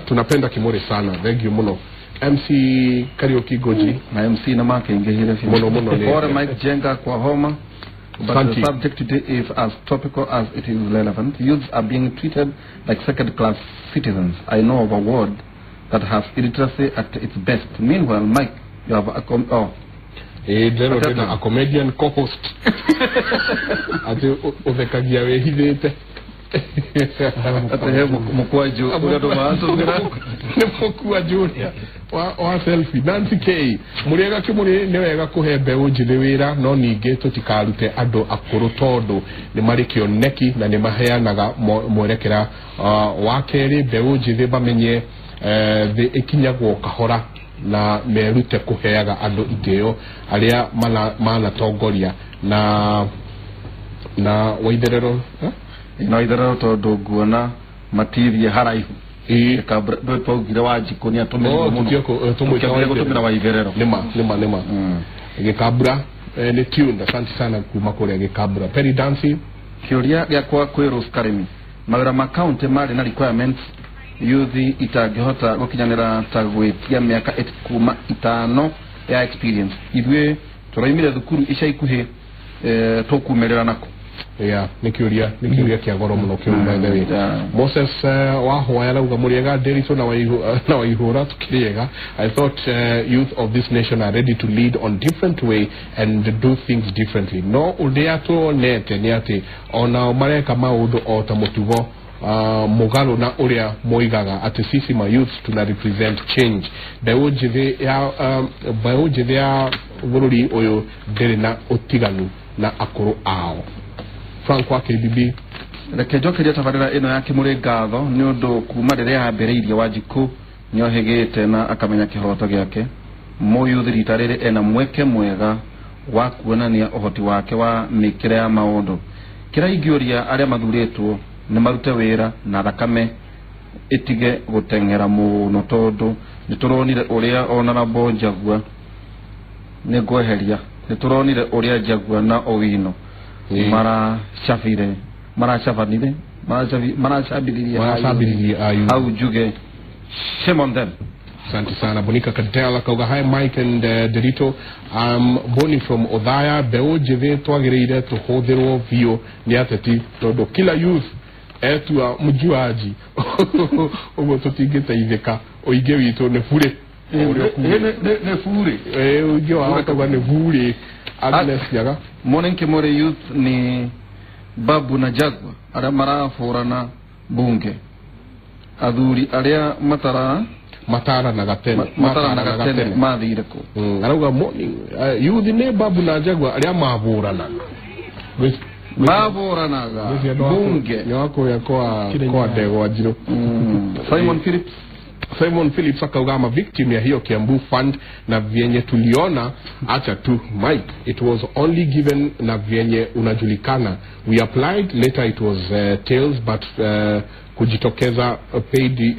tunapenda Kimore sana. Thank you mũno MC Kariuki Goji. Na MC na makĩingĩhire biũ. Mũno, mũno nĩ- Pore Mike Jenga kwa homa. But Thank the you. subject today is as topical as it is relevant. Youths are being treated like second-class citizens. I know of a ward that has illiteracy at its best. Meanwhile, Mike, you have a Ĩĩ, ndĩrona ndĩna a comedian co-host atĩ ũthekagia wĩhithĩte. Atĩ he mũkwanjũ ũrĩa andũ maratũmĩra. Nĩ mũkwanjũ ũrĩa wa selfie. Nancy K, mũrĩega Kĩmũrĩ, nĩ wega kũhe mbeũ njĩthĩ wĩra, no ningĩ tũtikarute andũ akũrũ tondũ nĩ marĩ kĩoneki na nĩ maheanaga mwerekera. Wa kerĩ, mbeũ njĩthĩ mamenye thĩ ĩkinyagwo kahora na merute kũheaga andũ itĩo arĩa manatongoria na Waitherero. Na Waitherero tondũ nguona matithie haraihu. Ĩĩ. Ndũĩ twaugire Wanjikũ nĩ atũmĩrirwo Oh, mũno. tũtige tũmwĩta Tũkĩambĩrĩria Waitherero. gũtũmĩra Waitherero. Nĩma. Gĩkambura nĩ tuned. Asante sana kuma kũrĩa Gĩkambura. Perry Dancy. Kĩũria gĩakwa kwĩ Rose Karimi, mawĩra ma county marĩ na requirements youth itangĩhota gũkinyanĩra ta gwĩtia mĩaka kuma 5 ya experience. Ithuĩ tũraimire thukuru ica ikuhĩ, tũkumĩrĩra nako. Yeah, nĩ kĩũria kĩa goro mũno kĩu, by the way. Moses Wahwaya arauga mũrĩega Ndiritu na Waihũra, tũkĩrĩega. I thought youth of this nation are ready to lead on different way and do things differently. No ũrĩa tuonete nĩ atĩ onao mareka maũndũ o ta mũtugo mũgarũ na ũrĩa moigaga atĩ sisi ma youth tuna represent change. Mbeũ njĩthĩ ya bũrũri ũyũ ndĩrĩ na ũtiganu na akũrũ ao. Frank wa KBB. Reke njokerie tabarĩra ĩno ya Kĩmũrĩ ngatho nĩ ũndũ kuma rĩrĩa yambĩrĩirie Wanjikũ nĩohĩgĩte na akamenya kĩhoto gĩake. Mũyuthi rita rĩrĩ ena mweke mwega wa kuonania ũhoti wake wa mĩkĩre ya maũndũ. Kĩrĩa ingĩũria arĩa mathurĩtwo nĩ marute wĩra na thakame ĩtige gũteng'era mũno tondũ nĩtũronire ũrĩa Honorable Njagua nĩ ngweheria, nĩtũronire ũrĩa Njagua na Owino maracabithirie ayu. Au njuge shame on them. Asante sana Bonika Kadela kauga hi Mike and Derito, I'm Boni from Othaya. Mbeũ njĩthĩ twagĩrĩire tũhũthĩrwo biũ nĩ ateti tondũ kila youth etua mjuaji ũguo tũtingĩteithĩka. Ũingĩ witũ nĩ burĩ. Nĩ burĩ. Ũingĩ wao akauga nĩ burĩ. Agnes Nyaga. Morning Kimore youth ni Babu na Jagwa arĩa marabũrana bunge, athuri arĩa mataranaga tene mathire kũ. Arauga morning youth nĩ Babu na Jagwa arĩa mabũranaga. Maboranaga bunge ni wako ya kwa Ndegwa Njiru. Simon Phillips. Simon Phillips akauga ama victim ya hiyo Kiambu Fund na vyenye tuliona, acha tu Mike, it was only given na vyenye unajulikana. We applied later, it was tails, but kujitokeza paid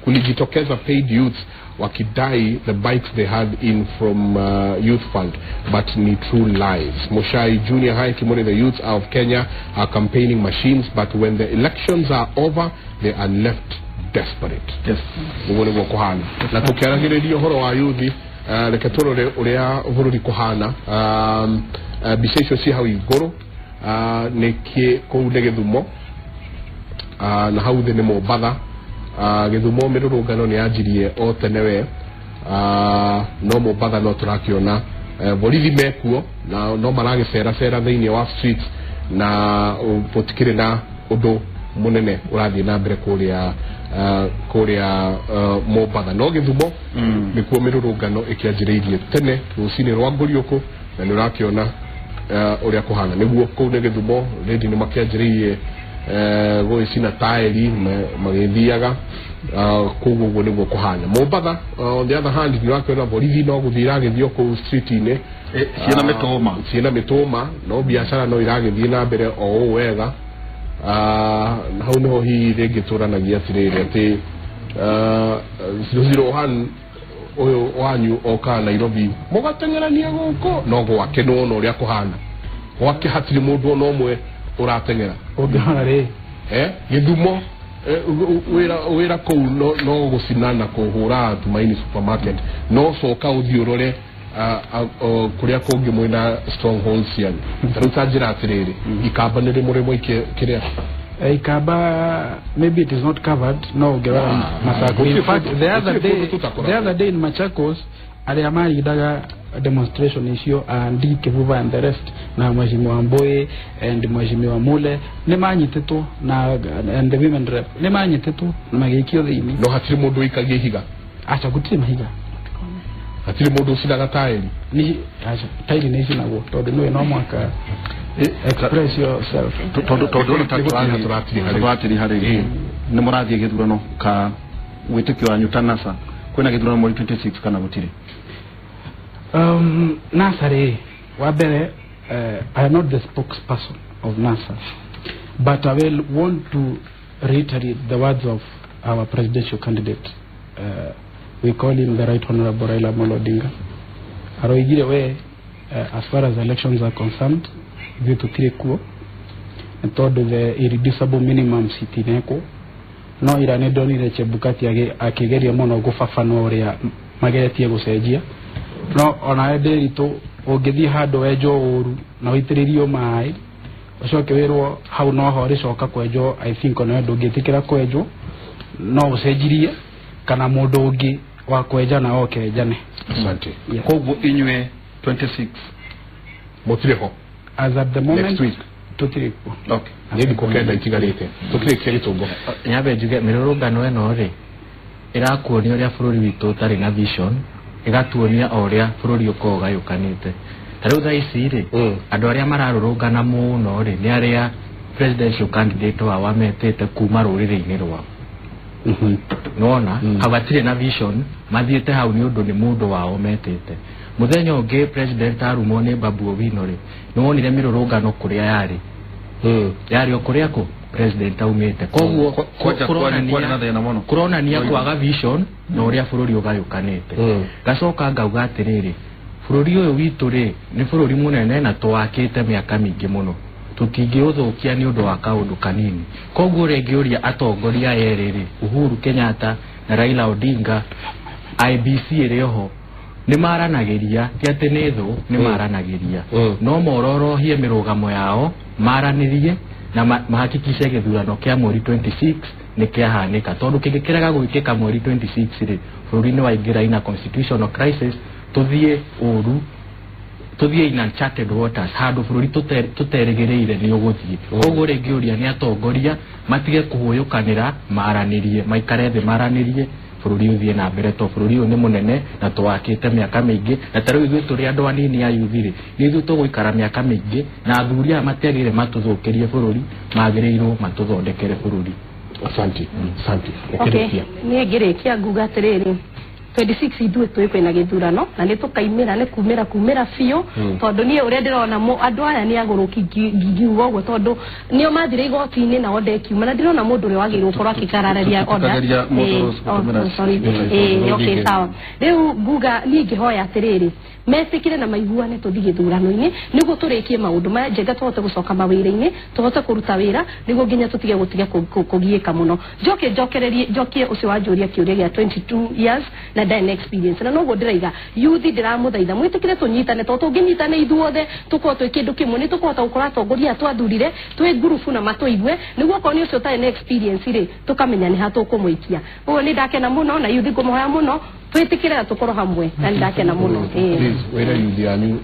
kulijitokeza paid youths wakidai the bikes they had in from youth fund, but ni true lies. Moshai Junior High Kimori, the youths of Kenya are campaigning machines, but when the elections are over they are left desperate. Yes. Uguo niguo kuhana. Na tukiaragĩrĩria ũhoro wa yuthi, reke tũrore ũrĩa bũrũri kũhana. Mbica icio ci hau igũrũ, nĩkĩ kũu nĩ Gĩthumo, na hau thĩ nĩ Mombatha. Gĩthumo mĩrũrũngano nĩ yanjirie o tene we, no Mombatha no tũrakĩona borithi mekuo na no maragĩceracera thĩinĩ wa streets, na gũtikĩrĩ na ũndũ munene ũrathiĩ na mbere kũrĩa kũrĩa Mombatha. No Gĩthumo nĩkuo mĩrũrũngano ĩkĩanjĩrĩirie tene rũcinĩ rwa Ngũriũkũ, na nĩ ũrakĩona ũrĩa kũhana. Nĩguo kũu nĩ Gĩthumo rĩndĩ nĩ makĩanjĩrĩirie gũgĩcina taĩri magĩthiaga, koguo ũguo nĩguo kũhana. Mombatha on the other hand nĩ ũrakĩona borithi no gũthiĩ iragĩthiĩ o kũu street-inĩ ciĩna mĩtũma, ciĩna mĩtũma, no biacara no iragĩthiĩ na mbere o ũũ wega. Hau niho hihi rĩngĩ tũranagia atĩrĩrĩ atĩ 001 ũyũ wanyu okaga Nairobi mũgateng'erania gũkũ, no gwake nĩwona ũrĩa kũhana. Gwake hatirĩ mũndũ ona ũmwe ũrateng'era. Ũngĩrora rĩ, Gĩthumo wĩra kũu no gũcina na kũhũra Tumaini supermarket, no coka ũthiĩ ũrore kũrĩa kũngĩ mwĩna strongholds cianyu. Ta rĩu ta njĩra atĩrĩrĩ, Ikamba nĩ rĩ mũrĩmo kĩrĩa Ikamba maybe it is not covered, no ũngĩrora Machakos. In fact, the other day in Machakos arĩa marindaga demonstration icio Andy Kivuva and the rest na Mheshimiwa Mboe and Mheshimiwa Mule nĩ manyitĩtwo na and the women rep nĩ manyitĩtwo na magĩikio thĩinĩ. No hatirĩ mũndũ ũikagia ihiga. Aca, gũtirĩ mahiga. Hatirĩ mũndũ ũcinaga taĩri. Ni aca, taĩri nĩ icinagwo tondũ nĩwe no mwaka express yourself. Tondũ tũratiriha rĩ, nĩ mũrathiĩ gĩthurano ka wĩtĩkio wanyu ta NASA, kwĩna gĩthurano mweri 26 kana gũtirĩ? NASA rĩ, wa mbere, I am not the spokesperson of NASA, but I will want to reiterate the words of our presidential candidate. We call him the Right Honorable Raila Amolo Odinga. Aroigire we, as far as elections are concerned, ithuĩ tũtirĩ kuo nĩ tondũ the irreducible minimum citinekwo. No ira nĩ ndonire Chebukati akĩgeria mũno gũbabanwo ũrĩa mageretie gũcenjia, no onawe ndĩritũ ũngĩthiĩ handũ wenjwo ũru na ũitĩrĩrio maĩ ũcoke wĩrwo hau noho rĩcoka kwenjwo, I think onawe ndũngĩtĩkĩra kwenjwo, no ũcenjirie kana mũndũ ũngĩ wa kwenja na oke enjane. Asante. Koguo inyuĩ 26 mũtirĩ ho as at the moment, next week tũtirĩ kuo. Okay. Nĩ thikũ 9 itigarĩte tũkĩrĩkia gĩtũngo. Nyambe njuge mĩrũrũngano ĩno rĩ ĩrakuonia ũrĩa bũrũri witũ ũtarĩ na vision, ĩgatuonia o ũrĩa bũrũri ũkoragwo ũgayũkanĩte. Ta rĩu thaa ici rĩ, andũ arĩa mararũrũngana mũno rĩ nĩ arĩa presidential candidate wao ametĩte kuma rũrĩrĩ-inĩ rwao. Nĩwona hau hatirĩ na vision, mathiĩte hau nĩ ũndũ nĩ mũndũ wao metĩte. Mũthenya ũngĩ president arumwo nĩ Babu Owino rĩ, nĩwonire mĩrũrũngano kũrĩa yarĩ. Yarĩ o kũrĩa kũ president aumĩte. Koguo kũronania kwaga vision na ũrĩa bũrũri ũgayũkanĩte. Ngacoka ngauga atĩrĩrĩ, bũrũri ũyũ witũ rĩ nĩ bũrũri mũnene na tũwakĩte mĩaka mĩingĩ mũno, tũtingĩũthũkia nĩ ũndũ wa kaũndũ kanini. Koguo rĩngĩ ũria atongoria erĩ rĩ, Uhuru Kenyatta na Raila Odinga, IBC ĩrĩ oho, nĩ maranagĩria, ti atĩ nĩ thũ, nĩ maranagĩria, no mororohie mĩrũgamo yao, maranĩrie na mahakikishe gĩthurano kĩa mweri 26 nĩ kĩahanĩka. Tondũ kĩngĩkĩrega gwĩkĩka mweri 26 rĩ, bũrũri nĩ waingĩra ina constitutional crisis, tũthiĩ ũru, tũthiĩ in uncharted waters, handũ bũrũri tũterĩgĩrĩire nĩ ũgũthiĩ. Koguo rĩngĩ ũria nĩ atongoria matige kũhũyũkanĩra, maranĩrie, maikare thĩ maranĩrie, Bũrũri ũthiĩ na mbere to bũrũri ũyũ nĩ mũnene na tũwakĩte mĩaka mĩingĩ na ta rĩu ithuĩ tũrĩ andũ anini a yuthi rĩ nĩ ithuĩ tũgũikara mĩaka mĩingĩ na athuri aya matiagĩrĩire matũthũkĩrie bũrũri, magĩrĩirwo matũthondekere bũrũri. Asante, asante. Okay, niĩ ngĩrĩkia nguga atĩrĩrĩ, 26 ithuĩ twĩ kwĩna gĩthurano na nĩ tũkaimĩra nĩ kumĩra kumĩra biũ, tondũ niĩ ũrĩa ndĩrona andũ aya nĩ agũrũki ngiuga ũguo, tondũ nĩo mathire igoti-inĩ nao ndekiuma na ndĩrona mũndũ ũrĩa wagĩrĩirwo gũkorwo akĩkarararia order. Okay, sawa. Rĩu nguga niĩ ngĩhoya atĩrĩrĩ, metĩkĩre na maiguane tũthiĩ gĩthurano-inĩ nĩguo tũrĩkie maũndũ maya Njenga, tũhote gũcoka mawĩra-inĩ, tũhote kũruta wĩra nĩguo nginya tũtige gũtiga kũgiĩka mũno. Njoke njokererie njokie ũcio wanjũria kĩũria gĩa 22 years na ndarĩ na experience, na noguo ndĩraiga yuthi ndĩramũthaitha mwĩtĩkĩre tũnyitane, tondũ tũngĩnyitana ithuothe tũkorwo twĩ kĩndũ kĩmwe nĩ tũkũhota gũkorwo atongoria aya twathurire twĩ ngurubu na matũigue, nĩguo okorwo nĩ ũcio ũtarĩ na experience rĩ tũkamenya nĩ ha tũkũmũikia. Ũguo nĩ ndakena mũno na yuthi ngũmũhoya mũno twĩtĩkĩre na tũkorwo hamwe na nĩ ndakena mũno. Please wĩra yuthi yanyu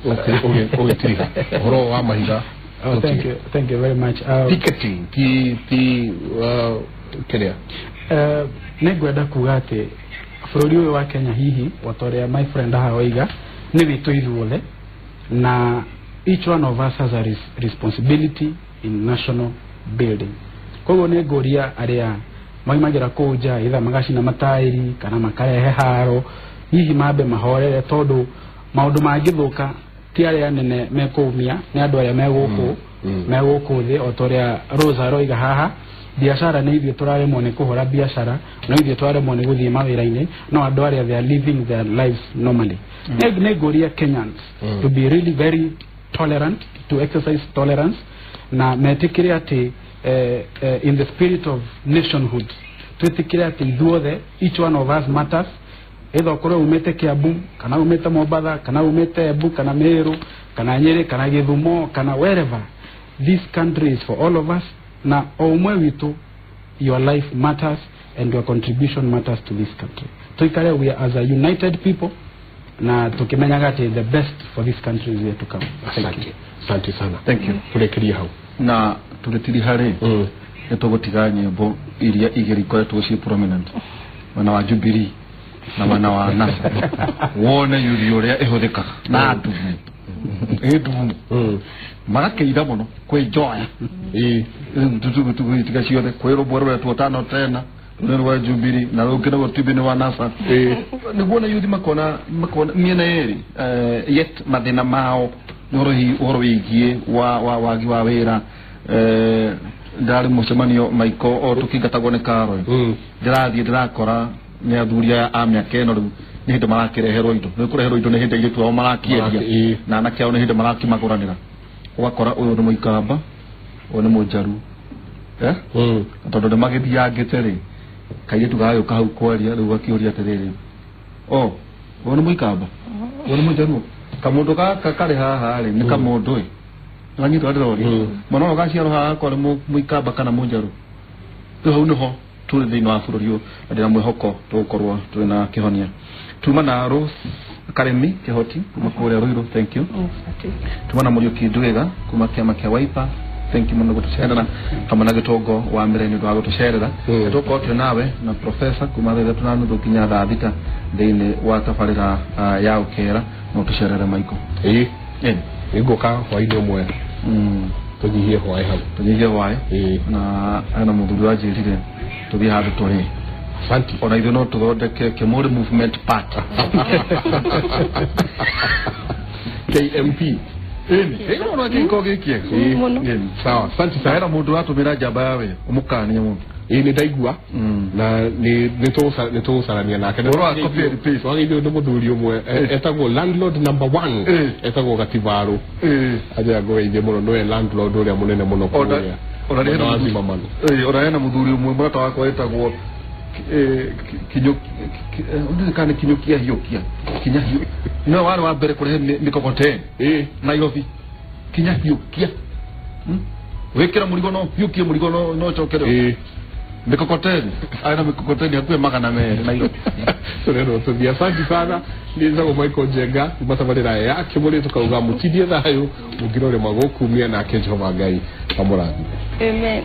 ũgĩtiriha ũhoro wa mahiga. Oh, thank you, thank you very much. Ticketing ti kĩrĩa nĩ ngwenda kuga atĩ bũrũri ũyũ wa Kenya hihi ota ũrĩa my friend haha oiga nĩ witũ ithuothe, na each one of us has a responsibility in national building. Koguo nĩ ngũria arĩa maimagĩra kũu nja either magacina mataĩri kana makarehe haro, hihi mambe mahorere, tondũ maũndũ mangĩthũka ti arĩa anene mekũumia, nĩ andũ arĩa megũkũ megũkũ thĩ. O ta ũrĩa Rose aroiga haha, biashara nĩ ithuĩ tũraremwo nĩ kũhũra biashara, no ithuĩ tũraremwo nĩ gũthiĩ mawĩra-inĩ, no andũ arĩa they are living their lives normally. Nĩ ngũria Kenyans to be really very tolerant, to exercise tolerance, na metĩkĩre atĩ in the spirit of nationhood twĩtĩkĩre atĩ ithuothe each one of us matters, either ũkorwo umĩte Kiambu kana umĩte Mombatha kana umĩte Embu kana Meru kana Nyeri kana Gĩthumo kana wherever. This country is for all of us, na o ũmwe witũ your life matters and your contribution matters to this country. Tuikare we are as a united people na tukimenyaga atĩ the best for this country is yet to come. Asante, asante sana. Thank you. Tũrĩkĩrie hau na tũgĩtiriha rĩ nĩ tũgũtiga nyĩmbo iria igĩrĩ ikoretwo ciĩ prominent, mwena wa Jubilee na mwena wa NASA, wone yuthi ũrĩa ĩhũthĩkaga na ndumu ĩ ndumu magakĩira mũno kwĩ njoya tũgũtiga ciothe kwĩ rũmwe rũretwo tano tena rũrĩ rwa Jubilee na rũngĩ naguo Tubi wa NASA, nĩguo na yuthi makona mĩena ĩrĩ yet mathĩna mao nĩ ũhoro wĩgiĩ wa wagi wa wĩra. Ndarĩ mũcemanio Maiko o tũkĩingatagwo nĩ Karo, ndĩrathiĩ ndĩrakora nĩ athuri aya a mĩaka ĩno rĩu nĩ hĩndĩ marakĩreherwo indo, nĩ kũreherwo indo nĩ hĩndĩ airĩtu ao marakĩendia na anake ao nĩ hĩndĩ marakĩmagũranĩra, ũgakora ũyũ nĩ mũikamba ũyũ nĩ mũnjaru, tondũ nĩ magĩthiangĩte rĩ kairĩtu gagĩũka hau kwaria rĩu gakĩũria atĩrĩrĩ, o ũyũ nĩ mũikamba ũyũ nĩ mũnjaruo, kamũndũ gaka karĩ haha rĩ nĩ kamũndũ ĩ nĩwanyita ndĩroria mwana ũyũ gaciarwo haha akorwo nĩ mũikamba kana mũnjaru. Rĩu hau nĩho tũrĩ thĩinĩ wa bũrũri ũyũ na ndĩna mwĩhoko tũgũkorwo twĩ na kĩhonia. Tuma na Rose Karemi Kĩhoti kuma kũrĩa Ruiru, thank you. Tuma na Mũriũki Ndwĩga kuma kĩama kĩa Wiper, thank you mũno gũtũcerera, hamwe na Gĩtongo wa Mbere nĩ ũndũ wa gũtũcerera. Tũgũkorwo twĩ nawe na professor kuma thaa ithatũ na nuthu nginya thaa thita thĩinĩ wa tabarĩra ya Ũkera, no tũcerere Maiko. Ĩĩ nĩngũka hwaĩ-inĩ ũmwe tũnyihie hwaĩ hau, tũnyihie hwaĩ na hena mũthuri wanjĩrire tũthiĩ handũ tũrĩe. Asante. Ona ithuĩ no tũthondeke Kĩmũrĩ Movement Party KMP. Ĩni no gĩko gĩkĩega. Sawa, asante sana. Hena mũndũ ũratũmĩra njamba ya wĩra ũmũkanie mũno. Ĩĩ nĩ ndaigua na nĩ tũgũcarania nake. Ũhoro wa copy and paste. Twagĩrĩirwo nĩ mũthuri ũmwe etagwo landlord number 1, etagwo Gatibaru. Anjĩra ngũgeithie mũno, nĩwe landlord ũrĩa mũnene mũno kũrĩa. Ona hena mũthuri ũmwe mũrata wakwa etagwo Kinyukia Kinyukia Hiũkia Kinya Hiũ, nĩwe warĩ wa mbere kũrehe mĩkokoteni Nairobi. Kinya Hiũkia, wĩkĩra mũrigo no hiũkie mũrigo no ũcokere mĩkokoteni, arĩ na mĩkokoteni hakuhĩ 200 Nairobi. Tũrerwo tũthiĩ. Asante sana. Niĩ njĩtagwo Michael Njenga kuma tabarĩra ya Kĩmũrĩ, tũkauga mũtindie thayũ mũngĩrore magũkumia nake Jehova Ngai amũrathime. Amen.